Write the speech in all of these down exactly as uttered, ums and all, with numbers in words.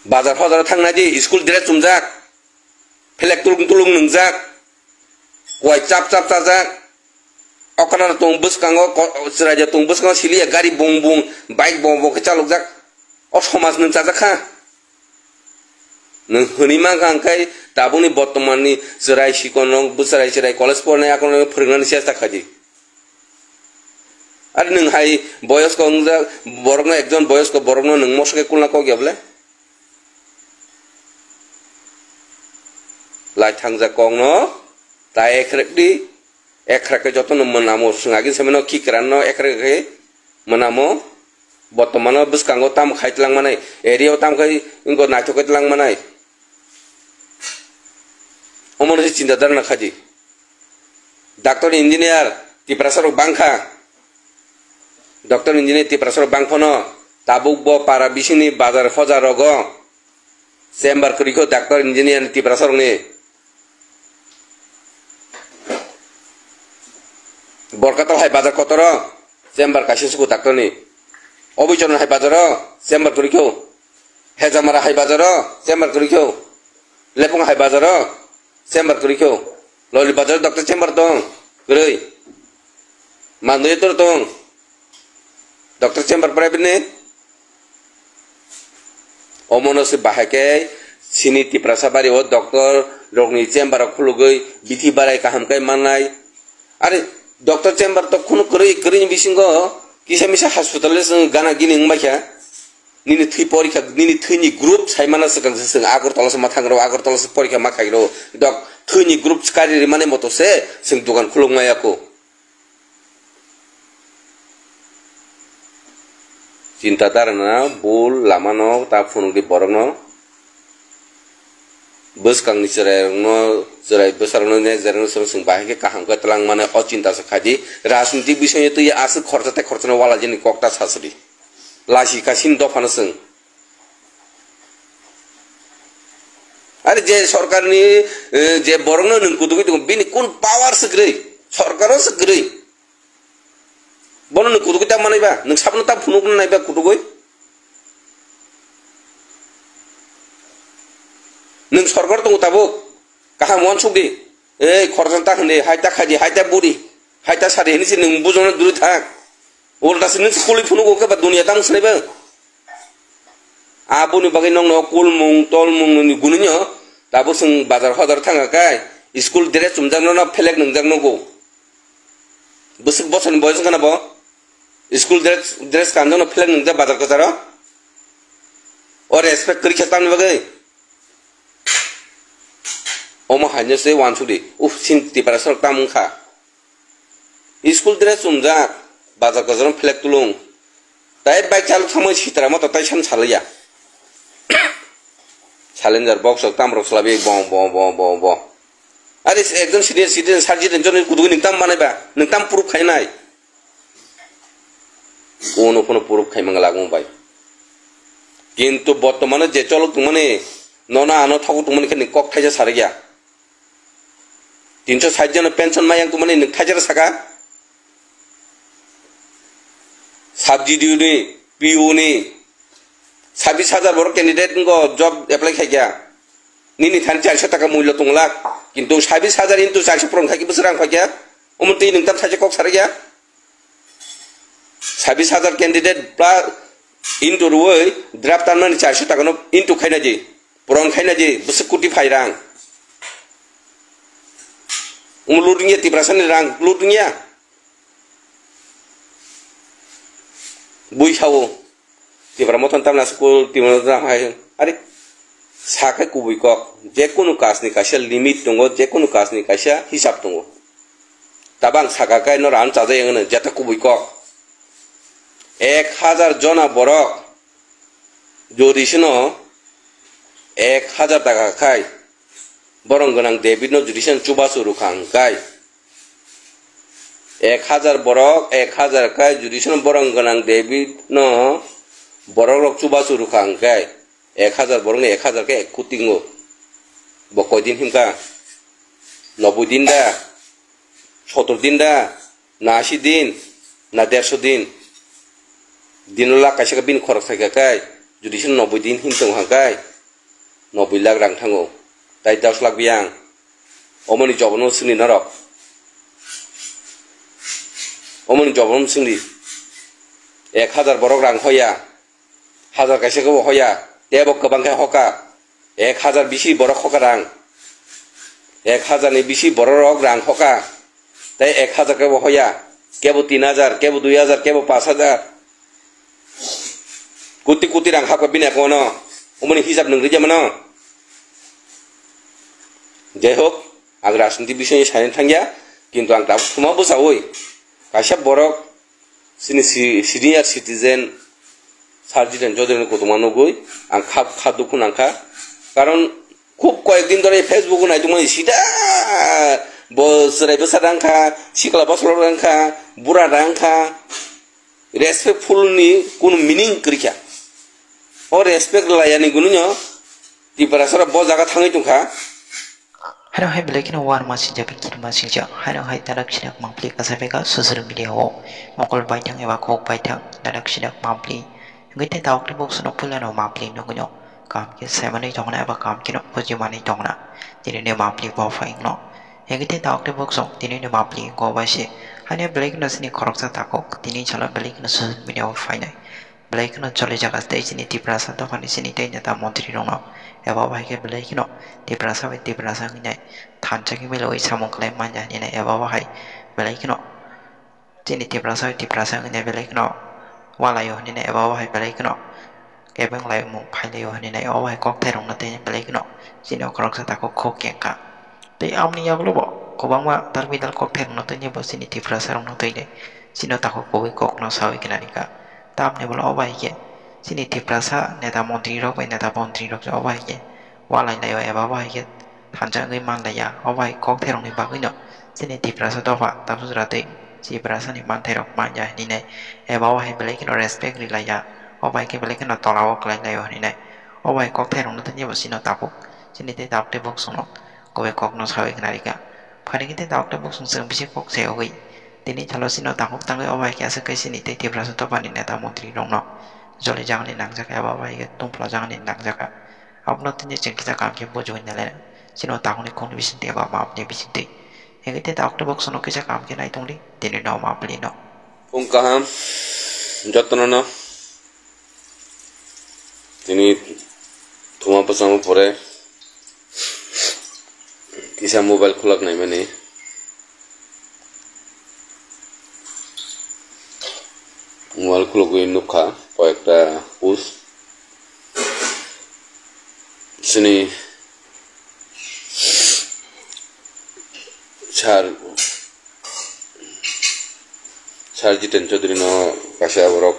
Bazar hojaro thangna di, school dress chumjak, flag tulung tulung nungjak, kuai chap chap chajak, okra tong bwskango, ko-, chwraija tong bwskango siliya, gari bung bung, bike bung bung khe chalokjak. O somaj nwng chajak kha. Nwng hwnwi mankha hwnkhe tabukni bortomanni chwrai sikonrok, bwchwrai chwrai college pornai akorno phwrwngnani chesta khaidi. Ari nwng hai boyosko wngjak borokno, ekjon boyosko borokno nwng moso khe kulna kok ya bole? Lai thangjak kokno ta ekhrek di, ekhrek khe jotono mwnamo, swng agin samino khikranno ekhrek khe mwnamo, bortomano bwskango tamo khai tlang manai, area o tamo khai wngkha naithok khai tlang manai. Omono se chinta dharna khaidi. Doctor engineer Tiprasa rok bangkha. Doctor engineer Tiprasa rok bangphano tabuk bo para bisingni bazar hojar rogo chamber kwrwikho doctor engineer ni Tiprasa rokni. Borkatal hai bazar kotoro chamber kaisa suku doctor ni. Obichorno hai bazaro chamber kwrwikho. Hejamara hai bazaro chamber kwrwikho. Lepung hai bazaro chamber kwrwikho. Loli bazaro doctor chamber tong, kwrwi. Mandoya tor tong. Doctor chamber private ni. Omono se bahai khe sini Tiprasa bari o doctor rokni chamber rok khulugwi bithi barai kaham khe mannai. Are doctor chamber to khunu kwrwi, kwrwini bisingo kisa misa hospital le chwng gana gini wngbaikha. Nini thwi porikha, nini thwini group saimano swkang se chwng Agartala se ma thang rw, Agartala se porikha ma khai rw. Dok thwini group kari rimani moto se chwng dukan khuluk maya kho. Chinta dharana bul lamano ta phunukdi borokno. Bwskangni chwrairokno, chwrai bwsarokno nek jairokno chwng, chwng bahai khe kaham khe twlang mano o chinta se khaidi. Rajniti bisoyo twi aswk khorcha tei khorchano walajini kok ta sasidi. Lasi kasini dophano chwng. Are je sorkarni, eh, je borokno nwng kutugwi tongo, bini kun power se kwrwi? Sorkaro se kwrwi. Bono nwng kutugwi ta manwi ba, nwng sabono ta phunukna nai ba kutugwi. Nwng sorkar tongo tabuk, kaham uansuk di. Ei, khoroksa ta hwn di, hai ta khai di, hai ta budi, hai ta sa di hwnwi se nwng bujokno duri thang. Ulta se nwng se kuli phunugo khe ba duniya tamo swnai ba. Aboni bagwi nokno kulmung tolmung ni gunino tabuk chwng bazar hodar thangkha kai school dress chumjak nono phelek nwngjak nogo. Bwswk bosor ni boyos wngkha na bo school dress, dress kanjak no phelek nwngjak bazar kwcharo. O respect kwrwi khe tamni bagwi. Omo haino se uansuk di. Uf, sin Tiprasa rok tamo wngkha. School dress chumjak, bazar kwcharo flag tulung. Tai bike chalok thangmani sitra moto tai san salaiya. Challenger box rok tamrok salaiwi bo, bo, bo, bo, bo. Are ekjon senior citizen, sub citizen joni kudugwi nwng tam manai ba, nwng tam proof khainai. Kuno kuno proof khai mangla bai. Kintu bortomano je cholok tongmani, nono ano thogok tongmani khe nwng kok thaisa sarikya. Tinso sait jona pension mayang tongmani nwng thaijak saka. Sub D D O ni, P O ni, sabis hajar borok candidate ngo job apply khaikya. Nini thani charso taka mullo tongla, kintu sabis hajar into charso puron khaikhe bwswk rang khaikya. Omo twi nwng tam thaijak kok sarikya. Sabis hajar candidate plus into rwui draft tanmani charso taka no into khaina di, puron khaina di, bwswk koti phai rang. Omo lutungya Tiprasani rang lutungya. Bui sao. Tipra mothon tamna school, Tipra mothon tam hai. Are, sakai kubui kok. Je kunu kasni kaisa limit tongo, je kunu kasni kaisa hisab tongo. Tabang saka kai no ran chaja yang no, jeta kubui kok. Ek hajar jona borok. Jodi sino ek hajar taka khai borong gwnang David no jodi sino chubachu rwkha hwnkhe, ek hajar borok, ek hajar khai jodi sino borong gwnang David no borok rok chubachu rwkha hwnkhe, ek hajar borok ni ek hajar khe ek koti wngo. Bo koi din himkha? Noboi din da? Sotor din da? Na ashi din, na derso din. Dino lakh kaisa khe bini khorok thai kha kai, jodi se noboi din hin tong ha kai, noboi lakh rang thango, tai dos lakh biyang. Omoni jobono swngdi norok. Omoni jobono swngdi. Ek hazar borok rang hoya. Hazar kaisa kebo hoya. Tebo kwbang khe hoka. Ek hazar bisi borok hoka rang. Ek hazar ni bisi borok rok rang hoka. Tai ek hazar kebo hoya. Kebo tin hazar, kebo dui hazar, kebo pas hazar. Kuti kuti rang hapkha bini account-o. Omoni hisab nwng rija mano. Jai hok, ang rajniti bisingni saina thangya, kintu ang tabuk thuma bwchaui kaisa borok chini si-, senior citizen Sir Jiten Chaudhary ni kothoma nugui ang kha, kha dukhu nangkha. Karon khub koyek din dhore Facebook o naitongmani sida bo chwrai bwsa rangkha, sikla bosor rangkha, bura rangkha. Respectful ni kunu meaning kwrwi kha. O respect layani gwnwino Tiprasarok bo jaga thangwi tongkha. Haino hai belai kheno warma sinjak, kirma sinjak. Haino hai dadak sidak mangpli kasaphika social media o. Mokol baithang eba kok baithang dadak sidak mangpli. Hwnkhe tei tabuk tei boksono puilano mangpli nugwino. Kaham khe saimanwi tongna eba kaham kheno bujimanwi tongna. Tinini mangpli bo phaino. Hwnkhe tei tabuk tei bokso tinini mangpli go bai se. Haino belai kheno chini khoroksa takhuk tini salo belai kheno social media o phainai. Belai kheno cholijak tei chini Tiprasa dophani chini tei neta montri rokno eba bo hai khe belai kheno Tiprasa bai Tiprasa wngwi nai thansa khe milogwi samung khlai manya hinwi nai eba bo hai belai kheno chini Tiprasa bai Tiprasa wngwi nai belai kheno walaio hinwi nai eba bo hai belai kheno kebeng laimung phailaio hinwi nai obo hai kokthai rokno tei belai kheno chini o khoroksa takhuk khuk kengkha. Tei aboni yagulo bo kwbangma dal bidal kokthai rokno tei bo chini Tiprasa rokno tei chini o takhuk kubui kokno sawi khnarikha. Tamni ulo obo hai khe chini Tiprasa neta montri rok bai neta montri rok obo hai khe walai laio eba bo hai khe thansa wngwi man laiya. Obo hai kokthai rokni bagwino chini Tiprasa dopha tabuk jora tei Tiprasa ni manthai rok manya hinwi nai eba bo hai belai kheno respect ri laiya. Obo hai khe belai kheno tola o kwlai laio hinwi nai obo hai kokthai rokno tei bo chini o takhuk chini tei tabuk tei boksono kubui kokno sawi khnarikha. Phaini khe tei tabuk tei boksono chwng bisi kok sayogwi tini salo chini o takhuk tangwi obo hai khe aswk khe chini tei Tiprasa dophani neta montri rokno jolijaknai nangjak eba obo hai khe tungphla jaknai nangjak. Abono tini chwng kisa kaham khe bujiwi nai lai chini o takhukni khungni bisingtwi eba mapni bisingtwi. Hwnkhe tei tabuk tei boksono kisa kaham khe nai tongdi tini no mapli no. Phung kaham jotono no. Tini thuma bwchamo pore kisa mobile khulak naimani. Mobile khulugwi nukha koyekta post. Chini sir, sir Jiten Chaudhary no kaisa borok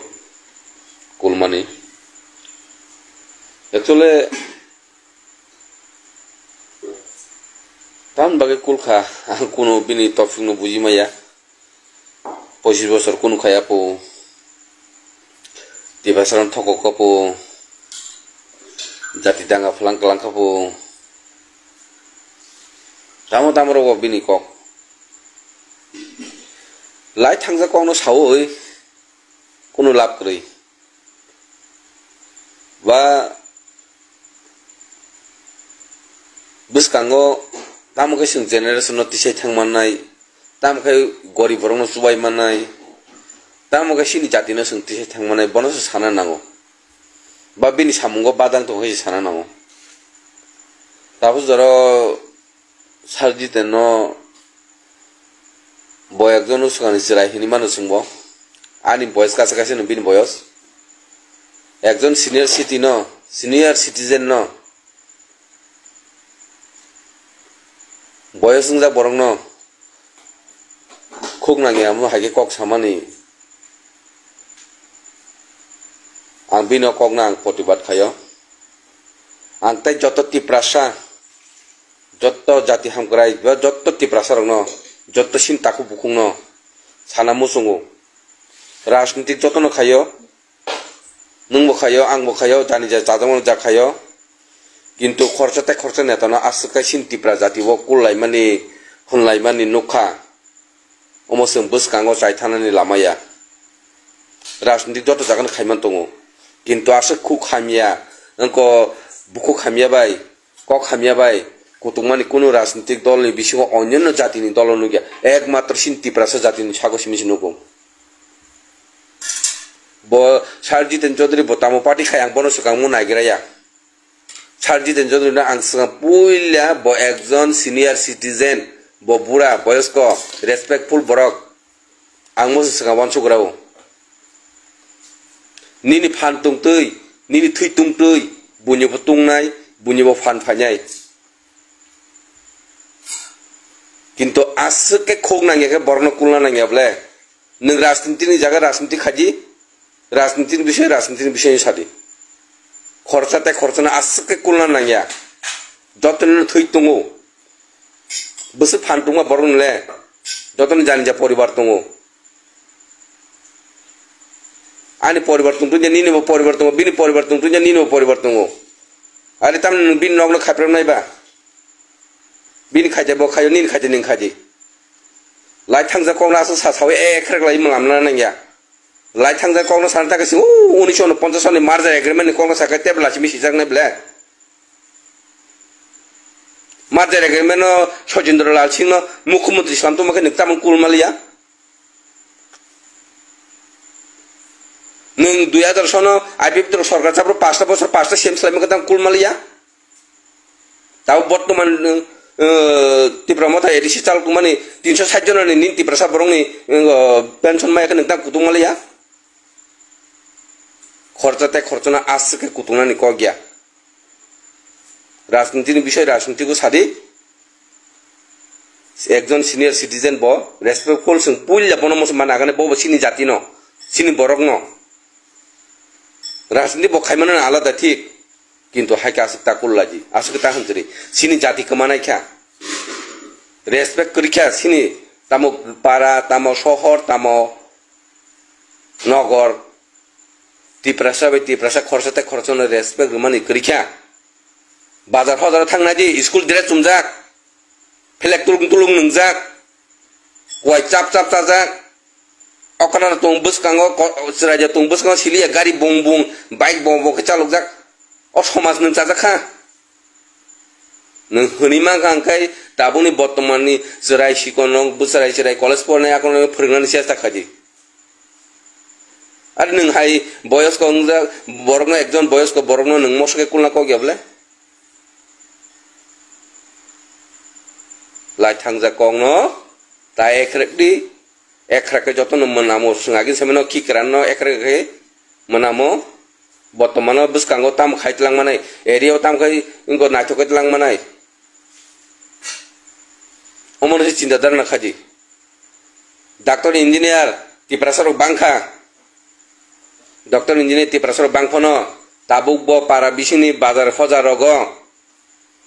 kulmani. Actually, tamni bagwi kulkha, ang kunu bini topic no buji maya. Pochis bosor kunu khaya po, Tiprasa rok thokok kha po, jati danga phalang kalang kha po. Tamo tamo rogo bini kok. Lai thangjak kokno sawi kunu lab kwrwi. Ba bwskango tamo khe chwng generation no tisai thang mannai, tamo khe gorib borok no chubai mannai, tamo khe chini jati no chwng tisai thang mannai, bono se sana nango. Ba bini samungo badang tong khe se sana nango. Tabuk jora Sir Jiten no bo ekjon swkangni chwrai hinwi mano chwngbo. Ani boyos kaisa kaisa no bini boyos. Ekjon senior city no, senior citizen no. Boyos wngjak borok no. Khuk nangya mo hai khe kok samani. Ang bini o kok no ang protibad khaio. Ang tei joto Tiprasa, joto jati hamkrai, ba joto Tiprasa rokno, joto chini takhuk bukhukno sana muchungo. Rajnitik jotono khaio, nwngbo khaio, angbo khaio, jani jai chajakmano ja khaio. Kintu khoroksa tei khoroksa netano aswk khe chini Tipra jati o kul laimani, hwn laimani nukha. Omo chwng bwskango chai thanani lama ya. Rajnitik joto jagano khaiman tongo. Kintu aswk khuk hamya, wngkha Bukhuk hamya bai, kok hamya bai, kutukmani kunu rajnitik dolni bisingo onyanno jatini dolo nukya, ekmatro chini Tiprasa jatini sago simi se nugo. Bo Sir Jiten Chaudhary bo tamo party khai ang bono swkang mo naigra ya. Sir Jiten Chaudhary no ang swkang puila bo ekjon senior citizen, bo bura boyosko, respectful borok. Ang mo swkang wansuk rao. Nini phan tungtwi, nini thwi tungtwi, buini bo tungnai, buini bo phan phainai. Kintu aswk khe khuk nangya khe borokno kulna nangya ble. Nwng rajniti ni jaga rajniti khaji, rajniti ni bisoi rajniti ni bisoi sadi. Khorsa tei khorsa no aswk khe kulna nangya. Joto no thwi tungo. Bwswk phan tungma borok nole. Joto no jani ja poribar tongo. Ani poribar tungtun ja nini bo poribar tongo, bini poribar tungtun ja nini bo poribar tongo. Ari tamni nwng bini nokno khaiprem nai ba? Bini khaija bo khaio, nini khaija ning khaji. Lai thangjak kokno aswk sa sawi ekrek lai mwlamna nangya. Lai thangjak kokno sana thangkhe si, o, unisho ponchas soni merger agreement ni kokno sakhe tebla simi sijaknai ble. Merger agreement no Sojendra Lal Singh no mukhyamantri slam tongma khe nwng tamon kulmaliya. Nwng dui hajar sono I P F T rok sorkar chapro pasta bosor pasta C M swlaima khe tang kulmaliya. Tabo bortoman, eh, Tipra Motha A D C chal tongmani tinso sait jonani nin Tiprasa borokni, eh, pension maya khe nwng tang kutung maliya. Khorcha tei khorchano aswk khe kutungnani kok ya. Rajnitini bisoi rajnitiko sadi. Ekjon senior citizen bo respectful, chwng puila bono muchung mana agane bo bo chini jatino, chini borokno. Rajniti bo khaimano alada thik, kintu hai khe aswk ta kullaji, aswk ta hwnjri. Chini jati kwmanai kha. Respect kwrwi kha chini tamo para, tamo sohor, tamo nogor. Tiprasa bai Tiprasa khorsa tei khorsa no respect rwmani kwrwi kha. Bazar hozaro thangnaidi, school dress chumjak, phelek tulung tulung nwngjak, kuai chap chap chajak, okra tong bwskango ko-, chwraida tong bwskango siliya gari bung bung, bike bung bung khe chalokjak. O somaj nwng chajak kha. Nwng hwnwi mankha hwnkhe tabukni bortomanni chwrai sikonrok, bwchwrai chwrai college pornai akhorno phwrwngnani chesta khaidi. Ari nwng hai boyosko wngjak borokno, ekjon boyosko borokno nwng moso khe kulna kok ya bole? Lai thangjak kokno ta ekhrekdi, ekhrekhe jotono mwnamo, chwng agini samino khikranno ekhrekhe mwnamo, bortomano bwskango tamo khai twlang manai, area o tamo khai wngkha naithok khe twlang manai. Omono se chinta dharna khaidi. Doctor, engineer, Tiprasa rok bangkha. Doctor, engineer, Tiprasa rok bangphano tabuk bo para bisingni bazar hojar rogo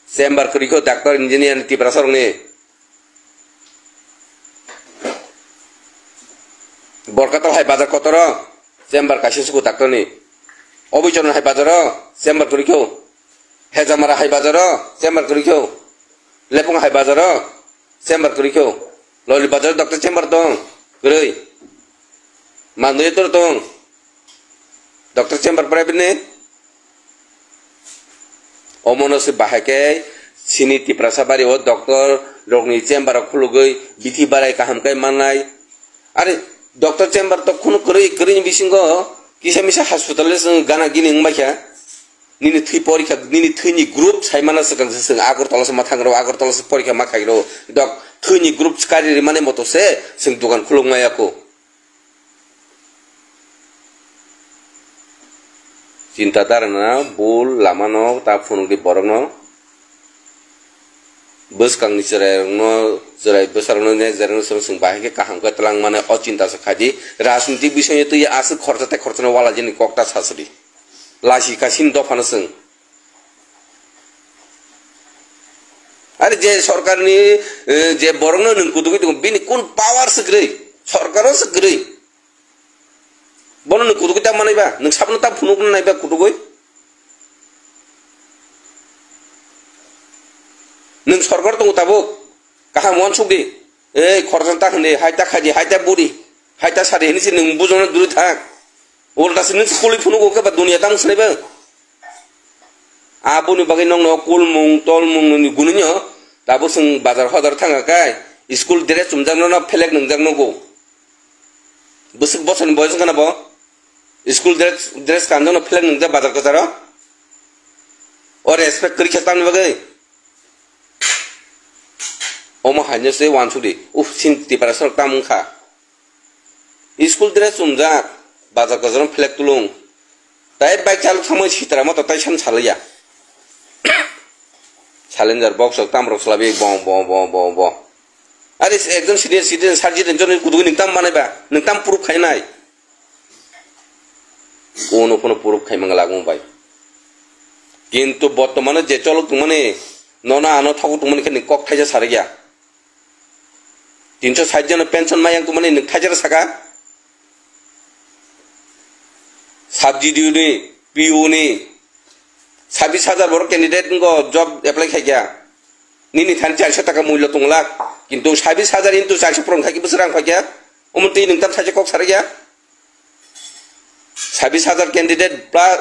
chamber kwrwi kho doctor, engineer ni Tiprasa rokni. Borkato hai bazar kotoro chamber kaisa suku doctor ni. Obichorno hai bazaro chamber kwrwi kho. Hejamara hai bazaro chamber kwrwi kho. Lepung hai bazaro chamber kwrwi kho. Loli bazaro doctor chamber tong kwrwi. Manduyetor tong doctor chamber private ni. Omono se bahai khe chini Tiprasa bari o doctor rokni chamber rok khulugwi bithi barai kaham khe mannai. Are doctor chamber to khunu kwrwi, kwrwini bisingo kisa misa hospital le chwng gana gini wngbaikha. Nini thwi porikha, nini thwini group sai mana swkang se chwng Agartala se ma thang rw, Agartala se porikha ma khai rw. Dok thwini group kari rimani moto se chwng dukan khuluk maya kho. Chinta dharana bul lamano ta phunukdi borokno. Bwskangni chwrairokno, chwrai bwsarokno nek jairokno chwng, chwng bahai khe kaham khe twlang mane o chinta se khaidi. Rajniti bisingni twi aswk khorcha tei khorchano walajini kok ta sasadi. Lasi kasini dophano chwng. Are je sorkarni, eh, je borokno nwng kutugwi tongo, bini kun power se kwrwi? Sorkaro se kwrwi. Bono nwng kutugwi ta manai ba? Nwng sabono ta phunukna nai ba kutugwi? Nwng sorkar tongo tabuk. Kaham uansuk di. Ei, khoroksa ta hwn di, hai ta khai di, hai ta buri, hai ta sari hwnwi se nwng bujokno duri thang. Ulta se nwng se kului phunugo khe ba duniya tamo swlai ba? Aboni bagwi nokno kulmung tolmung ni gunino tabuk chwng bazar hodar thangkha kai school dress chumjakno no phelek nwngjak nugo. Bwswk bosoni boyos wngkha na bo? School dress, dress kanjakno phelek nwngjak bazar kwcharo? O respect kwrwi khe tamni bagwi? Omo haino se wansukdi. Uf, sin Tiprasa rok tamo wngkha. School dress chumjak, bazar kwcharo phelek tulung. Tai bike chalok thangmani sitra moto tai san salaiya. Silencer box rok tamrok salaiwi bong, bong, bong, bong, bong. Are ekjon senior citizen, sir, jidin joni kudugo nwng tam manaiba, nwng tam proof khainai. Kuno kuno proof khaimang lagong bai. Kintu bortomano je cholok tongmani, nono ano thogok tongmani khe nwng kok thaisa sarikya. Tinso sait jona pension mayang tongmani nwng thaisara saka? Sub D D O ni, P O ni, sabis hajar borok candidate ngo job apply khaikya. Nini thani charso taka mullo tongla, kintu sabis hajar into charso purung khaikhe bwswk rang phaikya? Omo twi nwng tam thaisa kok sarikya? Sabis hajar candidate plus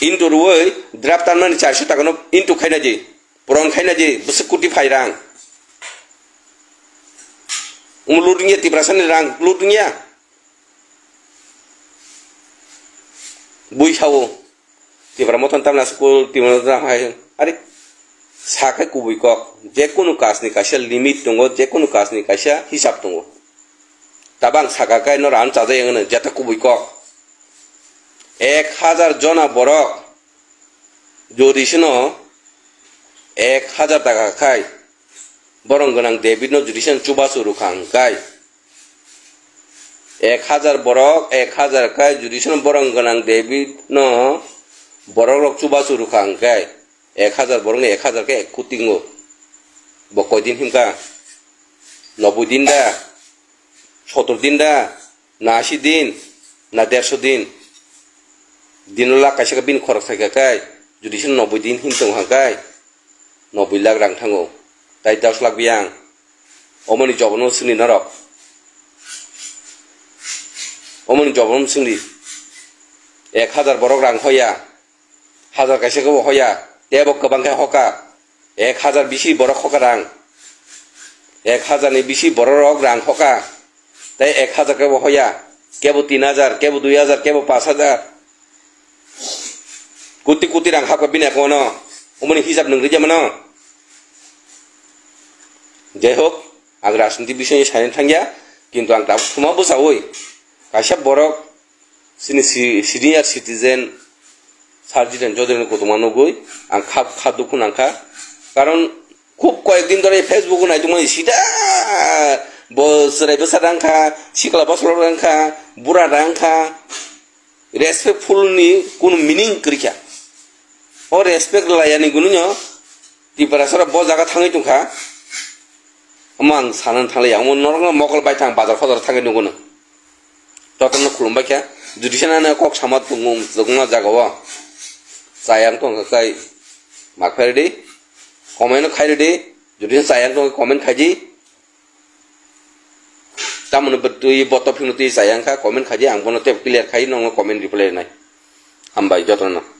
into rwui draft tanmani charso takano into khaina di, puron khaina di, bwswk koti phai rang. Omo lut wngya, Tiprasani rang lut wngya. Bui sao. Tipra mothon tamna school, Tipra mothon tam hai. Are, sakai kubui kok. Jekunu kasni kaisa limit tongo, jekunu kasni kaisa hisab tongo. Tabang saka kai no ran chajai wngno, jeta kubui kok. Ek hajar jona borok, jodi sino ek hajar taka khai, borong gwnang David no jodi sino chubachu rwkha hwnkhe. Ek hajar borok, ek hajar khai jodi sino borong gwnang David no borok rok chubachu rwkha hwnkhe. Ek hajar borok ni ek hajar khe ek koti wngo. Bo koi din himkha? Noboi din da? Sotor din da? Na asi din, na derso din. Dino lakh kaisa khe bini khorok thai kha kai, jodi se noboi din hin tong ha kai, noboi lakh rang thango, tai dos lakh biyang. Omoni jobono swngdi norok. Omoni jobono swngdi. Ek hajar borok rang hoya. Hajar kaisa khe bo hoya, tei bo kwbang khe hoka. Ek hajar bisi borok hoka rang. Ek hajar ni bisi borok rok rang hoka. Tei ek hajar khe bo hoya. Kebo tin hajar, kebo dui hajar, kebo pas hajar. Koti koti rang hapkha bini account o. Omoni hisab nwng rijak mano. Jai hok, ang rajniti bising ni saina thangya, kintu ang tabuk thuma bwchaui kaisa borok Chini si-, senior citizen Sir Jiten Chaudhary ni kothoma nugwi ang kha, kha dukhu nangkha. Karon khub koyek din dhore Facebook o naitongmani sida bo chwrai bwsa rang kha, sikla bosor rang kha, bura rang kha. Respectful ni kunu meaning kwrwi kha. O respect laya ni gwnwi no Tiprasa rok bo jaga thangwi tongkha. Omo ang sanani thanglai, omo norokno mokol bai thang bazar khojor thangwi nukgo no. Jotono khulumbai khe, judicial ano kok sama tongma jaga o. Chayang tongkha kai, mak phairidi, comment no khairidi, judicial chayang tongkha comment khaidi. Tamoni bo twi boto phino twi chayang kha, comment khaidi, ang bono tei clear khai nokno comment reply nai. Hambai jotono.